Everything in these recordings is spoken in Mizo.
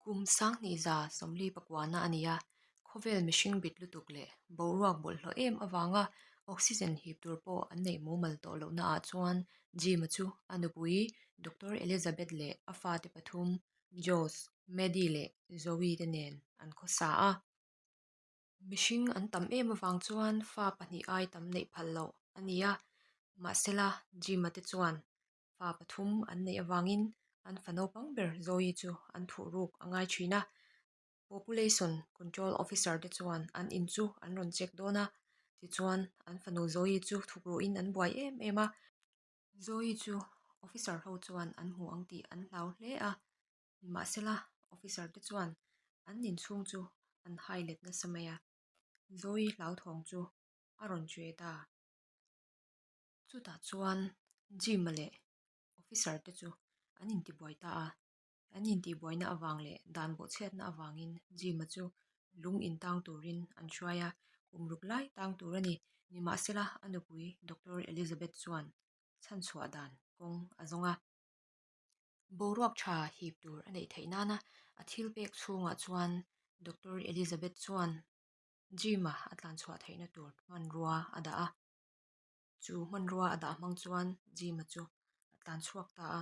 Kum 2949 a ni a, khawvel mihring bit lutuk leh boruak bawlhhlawh em avanga oxygen hip tur pawh an neih mumal tawh lohna ah chuan Jim-a chu a nupui Doctor Elizabeth leh a fate pathum Josh, Maddie leh Zoe te nen an khawsa a. Mihring an tam em avang chuan fa pahnih ai tam neih phal loh a ni a, mahsela Jim-a te chuan fa pathum an neih avangin an fa naupang ber Zoe chu an thuh ruk a ngai thin a. Population Control Officer te chuan an in chu an rawn check dawn a, tichuan an fanu Zoe chu thuk ruhin an buai em em a. Zoe chu officer ho chuan an hmu ang tih an hlau hle a, nimahsela officer te chuan an inchhung chu an hai let nasa mai a, Zoe hlauthawng chu a rawn ṭe ta. Chutah chuan Jim-a leh officer te chu an intibuai ta a, an intihbuaina avang leh dan bawhchhiatna avangin Jim-a chu lung intang turin an hruai a, kum ruk lai tang tur a ni. Nimahsela a nupui Doctor Elizabeth chuan chhanchhuah dan kawng a zawng a. Boruak tha hip tur a neih theih nana a thil pek chhungah chuan Doctor Elizabeth chuan Jim-a a tlanchhuah theihna tur hmanrua a dah a. Chu hmanrua a dah hmang chuan Jim-a chu a tlan chhuak ta a.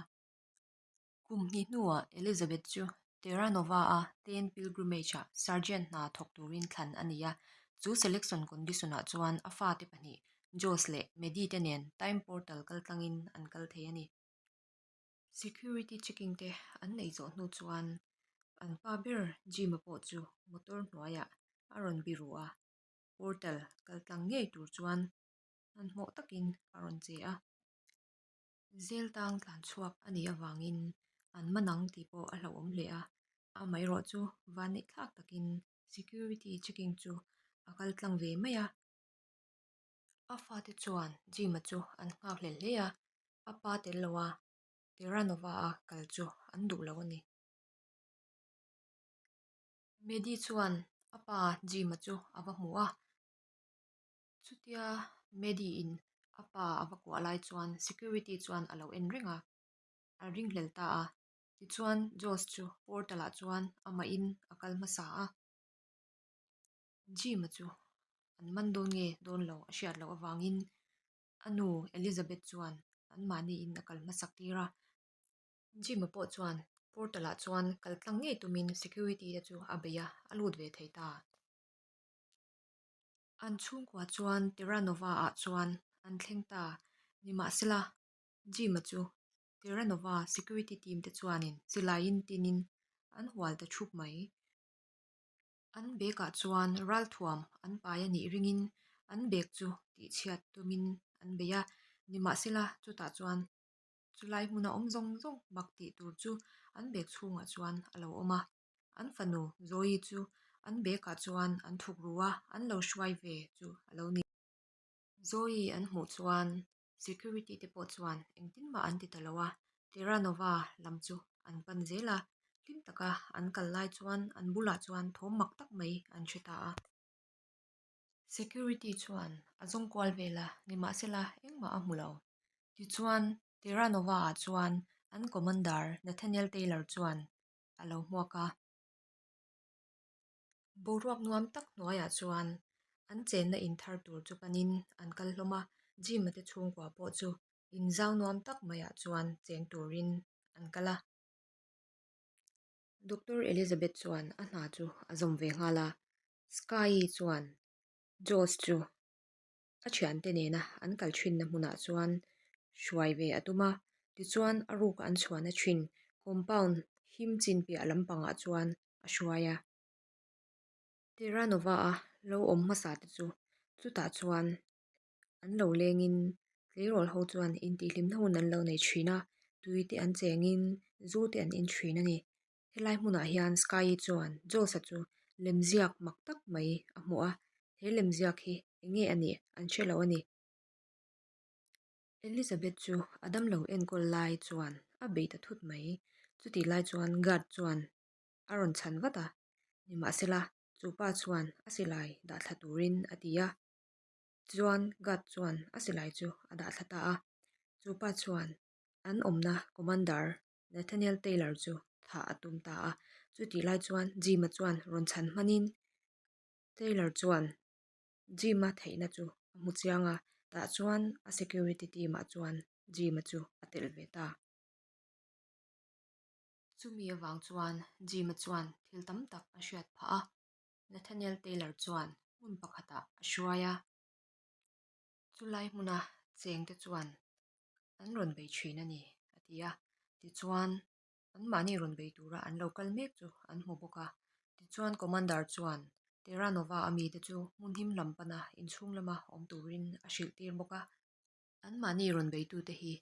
Kum hnih hnuah Elizabeth chu Terra Nova-a Ten Pilgrimage-ah sergeant hna thawk turin thlan a ni a. Chu selection condition-ah chuan a fate pahnih Josh leh Maddie te nen time portal kaltlangin an kal thei a ni. Security checking te an neih zawh hnu chuan an pa ber Jim-a pawh chu motor hnuaiah a rawn biru a. Portal kal tlang ngei tur chuan hmanhmawh takin a rawn che a. Zel tang tlan chhuak a nih avangin an man ang tih pawh a hlauhawm hle a, amaherawh chu vanneih thlak takin security checking chu a kal tlang ve mai a. A fate chuan Jim-a chu an nghakhlel hle a, a pa tel loa Terranova-a kal chu an duh lo a ni. Maddie chuan a pa Jim-a chu a va hmu a, chutia Maddie-in a pa a va kuah lai chuan security chuan a lo en reng a, a ringhlel ta a. Tichuan Josh chu portal-ah chuan amahin a kal hmasa a. Jim-a chu an man dawn nge dawn lo a hriat loh avangin a nu Elizabeth chuan anmahniin a kal hmasak tir a. Jim-a pawh chuan portal ah chuan kal tlang ngei tumin security te chu a bei a, a lut ve thei ta. An chhungkua chuan Terra Nova ah chuan an thleng ta. Nimahsela, Jim-a chu Terra Nova security team te chuanin silaiin tinin an hual ta thup mai. An bag ah chuan ralthuam an pai a nih ringin an bag chu tihchhiat tumin an bei a. Nimahsela, chutah chuan Chulai hmuna awm zawng zawng mak tih tur chu an bag chhungah chuan a lo awm a. An fanu Zoe chu an bag ah chuan an thuk ru a, an lo hruai ve chu a lo ni. Zoe an hmuh chuan security te pawh chuan engtin mah an ti ta lo a, Terra Nova lam chu an pan zel a, hlim taka an kal lai chuan an bulah chuan thawm mak tak mai an hre ta a. Security chuan a zawng kual vel a, nimahsela engmah a hmu lo. Tichuan, Terra Nova-ah chuan an commander Nathaniel Taylor chuan a lo hmuak a. Boruak nuam tak hnuaiah chuan an chenna in thar tur chu panin an kal hlawm a, Jim-a te chhungkua pawh chu inzau nuam tak maiah chuan cheng turin an kal a. Doctor Elizabeth chuan a hna chu a zawm ve nghal a, Sky-i chuan Josh chu a thiante nena an kal thinna hmunah chuan hruai ve a tum a, tichuan a ruk an chhuahna thin compound him chin piah lampangah chuan a hruai a. Terra Nova-a lo awm hmasa te chu chutah chuan an lo lengin tleirawl ho chuan intihhlimna hun an lo nei thin a, tui te an chengin zu te an in thin a ni. Helai hmunah hian Sky-i chuan Josh-a chu lemziak mak tak mai a hmu a, he lemziak hi eng nge a nih an hre lo a ni. Elizabeth chu a damlo enkawl lai chuan a bei ta thut mai. Chutih lai chuan guard chuan a rawn chhan vat a, nimahsela chu pa chuan a silai dah thla turin a ti a. Chuan guard chuan a silai chu a dah thla ta a, chu pa chuan an awmna commander Nathaniel Taylor chu Thah a tum ta a. Chutih lai chuan Jim-a chuan rawn chhan hmanin Taylor chuan Jim-a theihna chu a hmu chiang a, tah chuan a security team-ah chuan Jim-a chu a telh ve ta. Chumi avang chuan Jim-a chuan thil tam tak a hriat phah a, Nathaniel Taylor chuan hmun pakhatah a hruai a. Chulai hmuna chengte chuan an rawn bei thin a ni, a ti a. Tichuan, anmahni rawn bei tura an lo kal mek chu an hmu bawk a. Tichuan, Commander chuan Terranova a mite chu hmun him lam pana inchhung lama awm turin a hrilh tir bawk a. Anmahni rawn beitute hi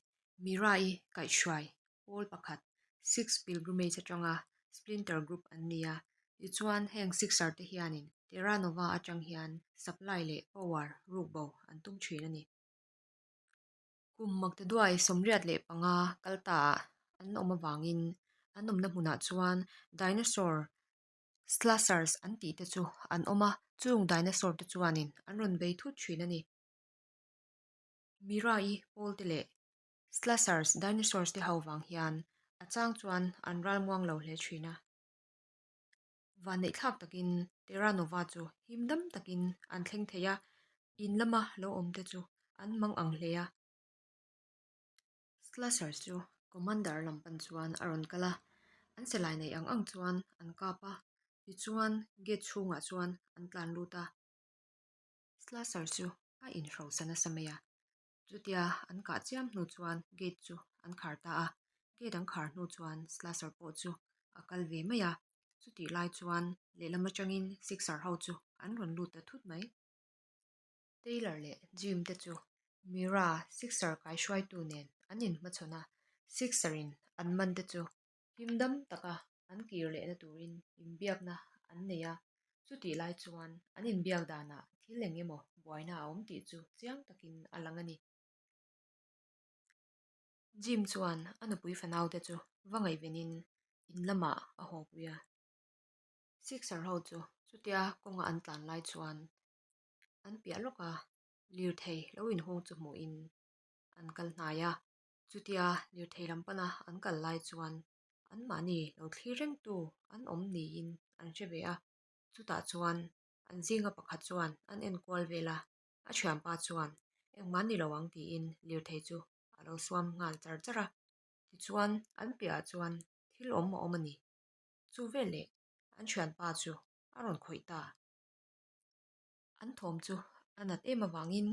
Mira-i kaihhruai pawl pakhat Six Pilgrimage atanga Splinter Group an ni a. Tichuan, heng Sixer te hianin Terra Nova atang hian supply leh power rukbo an tum thin a ni. Kum Maktaduai 85 kal taah an awm avangin an awmna hmunah chuan dinosaur Slashers an tih te chu an awm a, chung dinosaur te chuanin an rawn bei thut thin a ni. Mira-i pawlte leh Slashers dinosaurs te ho vang hian a chang chuan an ral muang lo hle thin a. Vanneih thlak takin Terra Nova chu him dam takin an thleng thei a, in lama lo awm te chu an mang ang hle a. Slashers chu Commander lam pan chuan a rawn kal a, an silai nei ang ang chuan an kap a, tichuan gate chhungah chuan an tlan lut a. Slasher chu a inhrosa nasa mai a, chutia an kah chiam hnu chuan gate chu an khar ta a, gate an khar hnu chuan Slasher pawh chu a kal ve mai a, chutih lai chuan lehlam atangin Sixer ho chu an rawn lut ta thut mai. Taylor leh Jim te chu Mira Sixer kaihruaitu nen an inhmachhawn a, Sixer in an man te chu Him dam taka an kir lehna turin inbiakna an nei a, chutih lai chuan an inbiak danah thil eng emaw buaina a awm tih chu chiang takin a lang a ni. Jim chuan a nupui fanaute chu va ngaihvenin in lamah a haw pui a. Sixer ho chu chutia kawnga an tlan lai chuan an piah lawk a, lirthei lo inhung chu hmuhin an kal hnai a. Chutia lirthei lam pana an kal lai chuan anmahni lo thlir rengtu an awm niin an hre ve a, chutah chuan an zinga pakhat chuan an enkual vel a, a thianpa chuan engmah ni lo ang tiin lirthei chu a lo suam nghal char char a, tichuan an piahah chuan thil awm a awm a ni. Chu veleh an thianpa chu a rawn khawih ta. An thawm chu a nat em avangin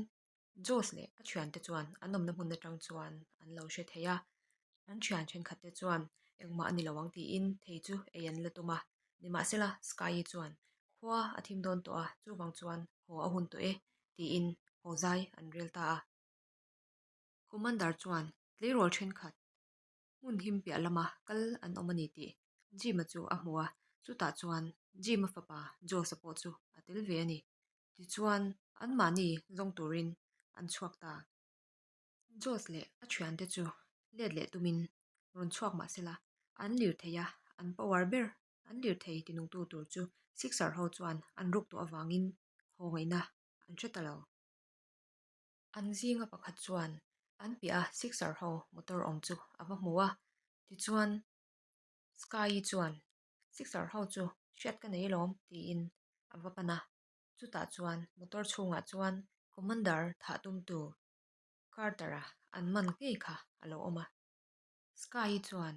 Josh leh a thiante chuan an awmna hmun atang chuan an lo hre thei a, an thian thenkhatte chuan engmah a ni lo ang tiin thei chu ei an la tum a. Nimahsela, Sky-i chuan khua a thim dawn tawh a, chuvang chuan haw a hun tawh e tiin haw zai an rel ta a. Commander chuan tleirawl thenkhat hmun him piah lama kal an awm a ni tih Jim-a chu a hmu a, chutah chuan Jim-a fapa Josh-a pawh chu a tel ve a ni. Tichuan, anmahni zawng turin an chhuak ta. Josh leh a thiante chu let leh tumin rawn chhuak mah sela, an lir thei a, an power ber an lir thei tinungtu tur chu Sixer ho chuan an ruk tawh avangin haw ngaihna an hre ta lo. An zinga pakhat chuan an piah a Sixer ho motor awm chu a va hmu a, tichuan Sky-i chuan Sixer ho chu hriat ka nei alawm tiin a va pan a, chutah chuan motor chhungah chuan Commander thah tumtu Carter-a an man ngei kha a lo awm a. Sky-i chuan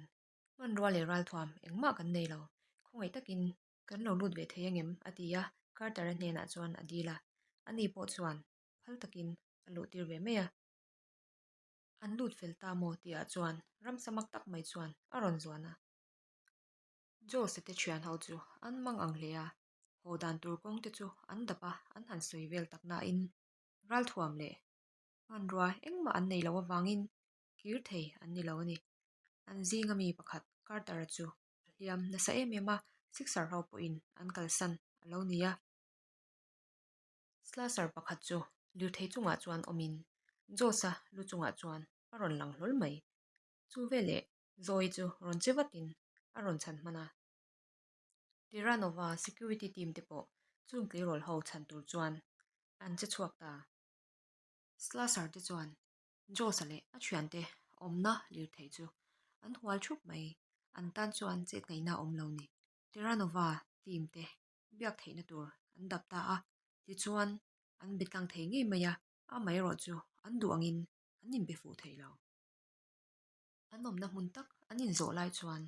hmanrua leh ralthuam engmah kan nei lo, khawngaih takin kan lo lut ve thei angem a ti a, Carter-a hnenah chuan a dil a, ani pawh chuan phal takin a luh tir ve mai a. An lut fel ta maw tihah chuan ramsa mak tak mai chuan a rawn zuan a. Jose te thian ho chu an mang ang hle a, haw dan tur kawng te chu an dap a, an han sawi vel tak nain ralthuam leh hmanrua engmah an nei loh avangin kir thei an ni lo a ni. An zinga mi pakhat Carter-a chu a hliam nasa em em a, Sixer ho pawhin an kalsan a lo ni a. Slasher pakhat chu lirthei chungah chuan awmin Josh-a lu chungah chuan a rawn lang hlawl mai. Chu veleh Zoe chu rawn che vatin a rawn chhan hman a. Terranova security team te pawh chung tleirawl ho chhan tur chuan an che chhuak ta. Slasher te chuan Josh-a leh a thiante awmna lirthei chu an hual thup mai. An tan chuan chet ngaihna a awm lo ni. Terranova team te biak theihna tur an dap ta a, tichuan an be tlang thei ngei mai a, amaherawh chu an duh angin an inbe fuh thei lo. An awmna hmun tak an inzawh lai chuan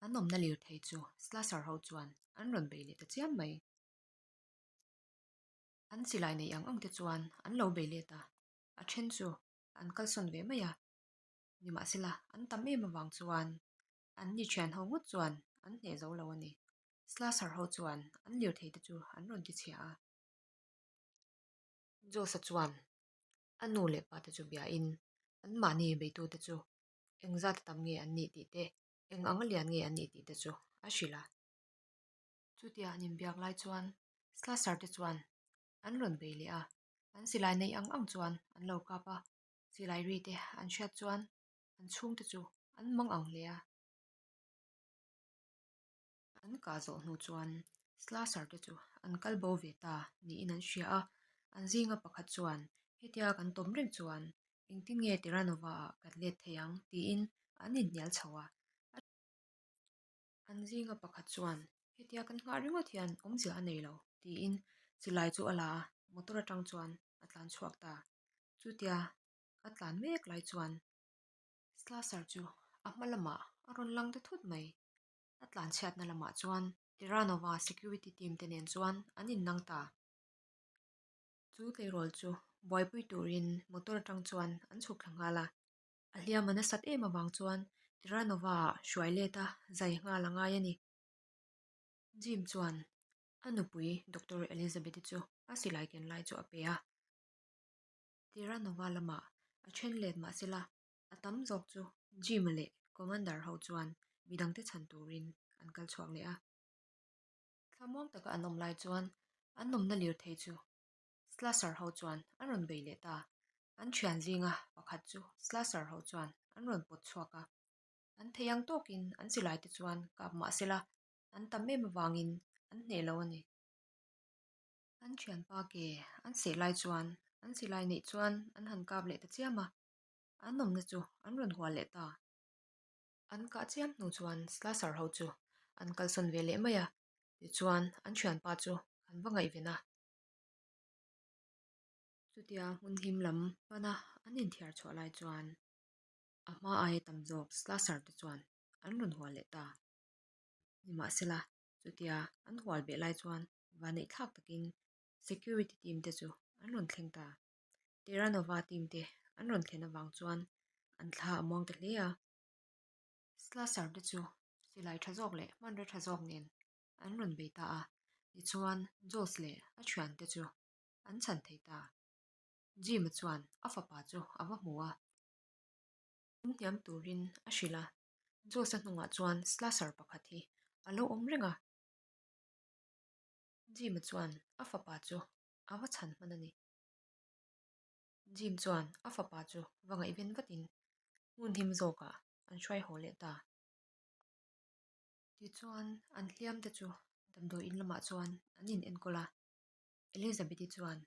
an awmna lirthei chu slasher ho chuan an rawn bei leh ta chiam mai. An silai neih ang ang te chuan an lo bei let a, a then chu an kalsawn ve mai a, nimahsela an tam em avang chuan an ni thian ho ngawt chuan an hneh zo lo a ni. Slasher ho chuan an lirthei te chu an rawn ti chhia a. Josa chuan a nu leh pa te chu biain anmahni beitute chu engzat tam nge an nih tih te, eng anga lian nge an nih tih te chu a hrilh a. Chutia an inbiak lai chuan Slasher te chuan an rawn bei leh a, an silai neih ang ang chuan an lo kap a, silai ri te an hriat chuan an chhungte chu an mang ang hle a. An kah zawh hnu chuan Slasher te chu an kal bo ve ta niin an hria a, an zinga pakhat chuan hetia kan tawm reng chuan engtin nge Terranova ah kan let thei ang tiin an inhnial chho a. An zinga pakhat chuan hetia kan nghah ringawt hian awmzia a nei lo tiin silai chu a la a, motor atang chuan a tlan chhuak ta. Chutia a tlan mek lai chuan Slasher chu a hma lamah a rawn lang ta thut mai. A tlanchhiatna lamah chuan Terranova security team te nen chuan an innang ta. Chu tleirawl chu buaipui turin motor atang chuan an chhuk thla nghal a. A hliam a nasat em avang chuan Terranova-ah hruai let a zai nghal a ngai a ni. Jim chuan a nupui Doctor Elizabeth-i chu a silai ken lai chu a pe a. Terranova lamah a then let mahsela a tam zawk chu Jim-a leh Commander ho chuan midangte chhan turin an kal chhuak leh a. Thlamuang taka an awm lai chuan an awmna lirthei chu Slasher ho chuan an rawn bei leh ta. An thian zinga pakhat chu Slasher ho chuan an rawn pawt chhuak a. An thei ang tawkin an silai te chuan kap mah sela an tam em avangin an hneh lo a ni. An thianpa ke an seh lai chuan an silai neih chuan an han kap leh ta chiam a, an awmna chu an rawn hual leh ta. An kah chiam hnu chuan Slasher ho chu an kalsawn ve leh mai a, tichuan an thianpa chu an va ngaihven a. Chutia hmun him lam pana an inthiar chhuah lai chuan a hma aia tam zawk Slasher te chuan an rawn hual leh ta. Nimahsela, chutia an hual beh lai chuan vaneih thlak takin security team te chu an rawn thleng ta. Terranova team te an rawn thlen avang chuan an thla a muang ta hle a. Slasher te chu silai tha zawk leh hmanraw tha zawk nen an rawn bei ta a, tichuan Josh leh a thiante chu an chhan thei ta. Jim-a chuan a fapa chu a va hmu a, awm hniam turin a hrilh a, Josh-a hnungah chuan slasher pakhat hi a lo awm reng a. Jim-a chuan a fapa chu a va chhan hman a ni. Jim chuan a fapa chu va ngaihven vatin hmun him zawkah an hruai haw leh ta. Tichuan, an hliam te chu damdawi in lamah chuan an in enkawl a. Elizabeth-i chuan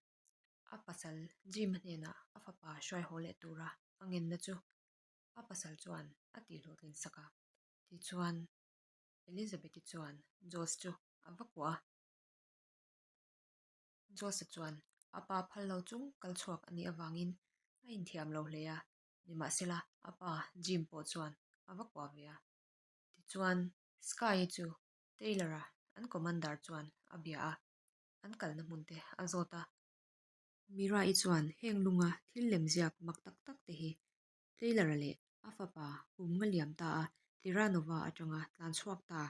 a pasal Jim-a hnenah a fapa hruai haw leh tura a ngenna chu a pasal chuan a tihhlawhtlin sak a. Tichuan, Elizabeth-i chuan Josh chu a va kuah a. Josh-a chuan a pa phal lo chung kal chhuak a nih avangin a inthiam lo hle a, nimahsela a pa Jim pawh chuan a va kuah ve a. Tichuan, Sky-i chu Taylor-a an commander chuan a bia a, an kalna hmun te a zawt a. Mira-i chuan heng lunga thil lem ziak mak tak tak te hi Taylor-a leh a fapa kum nga liam ta a Terranova atanga tlan chhuak ta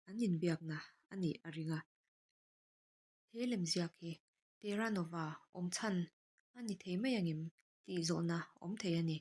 an inbiakna a nih a ring a. He lem ziak hi Terranova awm chhan a ni thei mai angem tih zawhna awm thei a ni.